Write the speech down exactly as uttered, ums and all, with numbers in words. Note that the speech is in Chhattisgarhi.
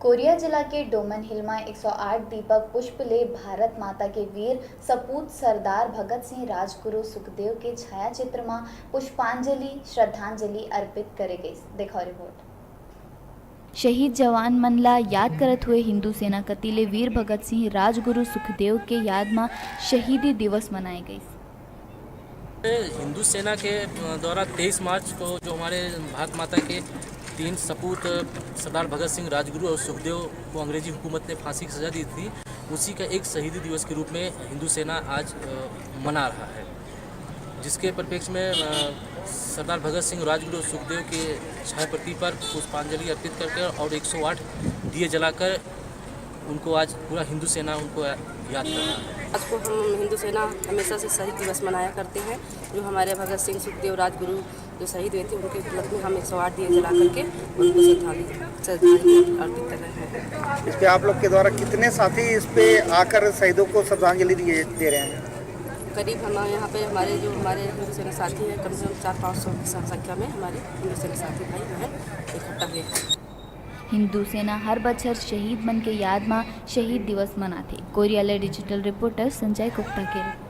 कोरिया जिला के डोमन हिल म एक सौ आठ दीपक पुष्प ले भारत माता के वीर सपूत सरदार भगत सिंह, राजगुरु सुखदेव के छायाचित्र म पुष्पांजलि, श्रद्धांजलि अर्पित करे गइस। देखो रिपोर्ट। शहीद जवान मन ला याद करत हुए हिंदू सेना कति ले वीर भगत सिंह, राजगुरु सुखदेव के याद म शहीदी दिवस मनाए गइस। हिंदू सेना के द्वारा तेईस मार्च को जो हमारे भारत माता के तीन सपूत सरदार भगत सिंह, राजगुरु और सुखदेव को अंग्रेजी हुकूमत ने फांसी की सजा दी थी, उसी का एक शहीदी दिवस के रूप में हिंदू सेना आज, अ, मना रहा है, जिसके परिप्रेक्ष्य में, अ, सरदार भगत सिंह, राजगुरु और सुखदेव के छाया प्रति पर पुष्पांजलि अर्पित करके और एक सौ आठ दिए जलाकर उनको आज पूरा हिंदू सेना उनको याद कर रहा है। आज को हम हिंदू सेना हमेशा से शहीद दिवस मनाया करते हैं, जो हमारे भगत सिंह, सुखदेव, राजगुरु जो शहीद हुए थे, उनके उपलक्ष्य में हम एक सौ आठ दिए जला करके उनको श्रद्धांजलि, श्रद्धांजलि अर्पित कर रहे हैं। इस पे आप लोग के द्वारा कितने साथी इस पे आकर शहीदों को श्रद्धांजलि दिए, दे रहे हैं? करीब हम यहाँ पे हमारे जो हमारे हिंदू सेना साथी हैं, कम से कम चार पाँच सौ की सं-, संख्या में हमारे हिंदू सेना साथी भाई बहन इकट्ठा हुए हैं। हिंदू सेना हर बछर शहीद मन के याद म शहीद दिवस मनाथे। कोरिया ले डिजिटल रिपोर्टर संजय गुप्ता के रिपोर्ट।